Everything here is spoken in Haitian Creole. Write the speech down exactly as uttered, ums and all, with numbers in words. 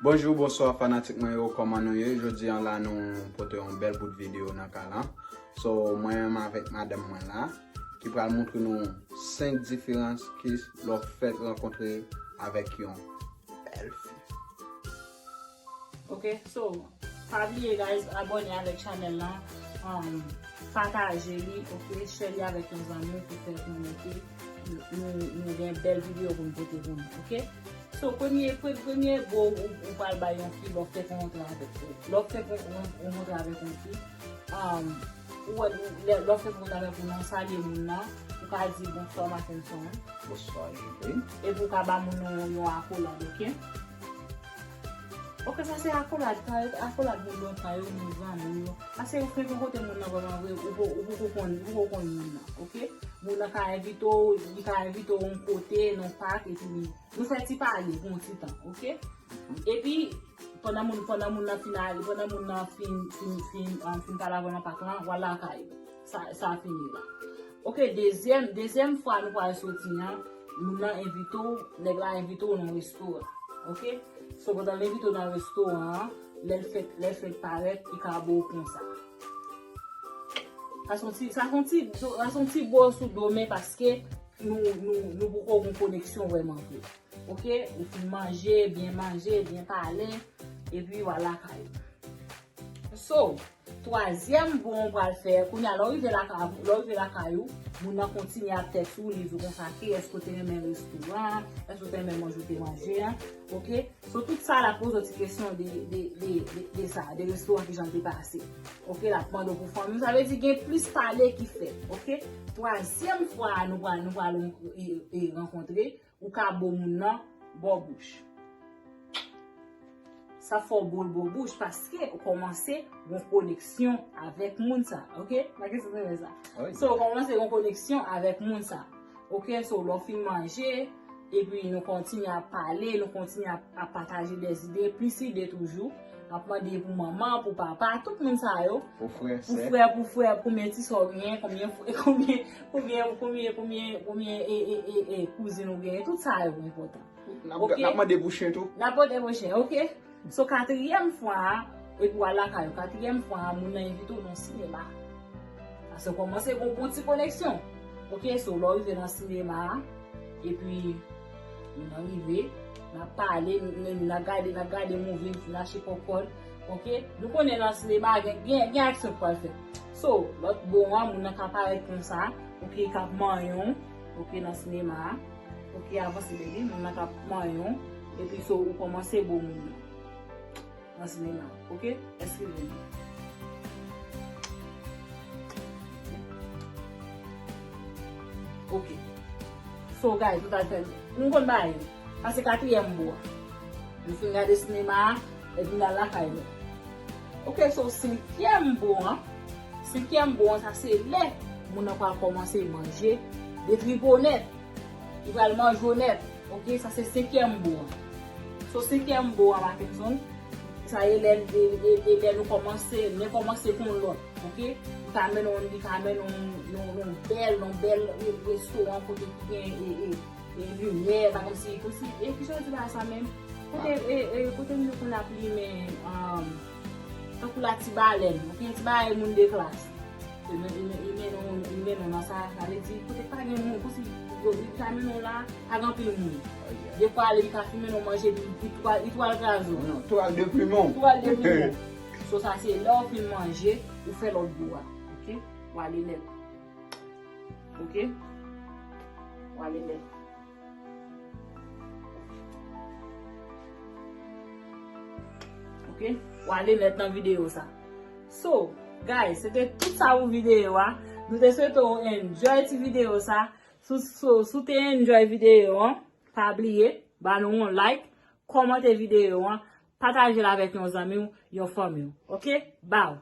Bonjou, bonswa fanatik mwen yo, kòman nou ye? Jodi an la nou pote yon bèl bout videyo nan kay lan. So, mwen menm avèk madanm mwen la, ki pral montre nou senk diferans ki lè w fèk rankontre avèk yon bèl fi. Ok, so, pa bliye guys, abòne avèk chanèl la, um, pataje li, ok, share li avèk yon zanmi pou fè konnen ke nou, nou, nou gen bèl videyo pou n pote pou nou, ok? So, premye, pre-, premye bo ou, ou pral bay yon fi, lè w fèk rankontre avèk, lè w fèk rankontre avèk yon fi, um, ou wè, lè, lè w fèk rankontre avèk moun nan, salye moun nan, ou ka di bonswa Mackenson. Bonswa Julie. Epi ou ka ba moun nan yon, yon akolad, ok? Ok, sa se akolad, sa akolad moun lontan yo, moun zanmi yo. Paske ou fèk rankontre moun nan vrèman vre, ou po-, ou poko konn, ou poko konn moun nan, ok? Moun nan ka envite w, li ka envite w yon kote, nan pak, epi li, nou fè ti pale pou yon ti tan, ok? Epi, pandan moun, pandan moun nan fin ale, pandan moun nan fin, fin, fin, um, fin pale avè w nan pak lan, w al lakay ou. Sa, sa fini la. Ok, dezyèm, dezyèm fwa nou pral soti an, moun nan envite w, nèg la envite w nan restoran. Ok? So, pandan l envite w nan restoran an, lè l fèk, lè l fèk parèt, li ka ba w konsa. Sa se yon ti, sa se yon ti, sa se yon ti bo sou do, men paske nou, nou, nou poko gen koneksyon vrèman vre. Ok? Ou fin manje, byen manje, byen pale, epi w al lakay ou. So, twazyèm bon ou pral fè, kounye a, lè w rive lakay, lè w rive lakay ou, moun nan kontinye ap tèks ou, li di w konsa ke, èske w te renmen restoran an, èske w te renmen manje ou te manje an, ok? So, tout sa, l ap poze w ti kesyon de, de, de, de, de sa, de restoran, kijan l te pase. Ok, l ap mande w pou fanmi w, sa vle di gen plis pale ki fèt, ok? Twazyèm fwa a nou pral, nou pral, e, e, rankontre, ou ka bo moun nan bò bouch. Sa fè w bo l bò bouch paske ou kòmanse gen koneksyon avèk moun sa, ok? Mackenson renmen sa. Wi. So, ou kòmanse gen koneksyon avèk moun sa. Ok, so, lè w fin manje, epi nou kontinye ap pale, nou kontinye ap, ap pataje dèzide, plis ide toujou. N ap mande pou manman, pou papa, tout moun sa yo. Pou frè, pou sè. Pou frè, pou frè, konbyen ti sè w genyen, konbyen frè, konbyen, konbyen, konbyen, konbyen, e, e, e, e, kouzin ou genyen, tout sa yo enpòtan. N ap, ok? N ap mande pou chen tou. N ap mande pou chen, ok? So, katriyèm fwa a, epi w al lakay ou. Katriyèm fwa a, moun nan envite w nan sinema. Paske w kòmanse gen yon bon ti koneksyon. Ok, so, lè w rive nan sinema a, epi moun nan rive, n ap pale, n, n, n ap gade, n ap gade movie, n fin achte popcorn. Ok, nou konnen nan sinema, gen, gen, gen aksyon k pral fèt. So, lòt bò a, moun nan ka parèt konsa, ok, k ap manyen w, ok, nan sinema a. Ok, avanse, baby, moun nan k ap manyen w, epi so, ou kòmanse bo moun nan. Nan sinema, ok? Eskize m. Ok. So, guys, nou pral fè, nou konn bagay yo. Sa se katriyèm bo a. Nou fin gade sinema a, epi n al lakay nou. Ok, so, senkyèm bo a, senkyèm bo a, sa se lè moun nan pral kòmanse manje, detripe w nèt. Li pral manje w nèt. Ok, sa se senkyèm bo a. So, senkyèm bo a, Mackenson, sa e lè, e, e, e lè nou kòmanse, men kòmanse pou yon lòt. Ok, li ka mennen w, li ka mennen w nan, nan bèl, nan bèl re-, restoran kote ki gen, e, e, e limyè, pa kòmsi, kòmsi, e kijan yo di bagay sa menm? Kote, e, e, kote moun yo konn ap limen, um, tankou la ti balèn, ok, ti bagay moun de klas. Li men, li men, li mennen w, li mennen w nan sa, sa vle di, kote pa gen moun, kòmsi, yo, li ka mennen w la, pa gen anpil moun. Defwa, li ka fin mennen w manje, li, li twal, li twal kraze w. Non, twal deplimen w. Twal deplimen w. So, sa se lè w fin manje, ou fè lòt bo a, ok? W ale nèt. Ok? W ale nèt. Ok? W ale nèt nan videyo sa. So, guys, se te tout sa pou videyo a. Nou te swete w enjoy ti videyo sa. Si w, si w, si w te enjoy videyo an, pa bliye, ba nou yon like, kòmante videyo an, pataje l avèk yon zanmi w, yon fanmi w. Ok? Baw!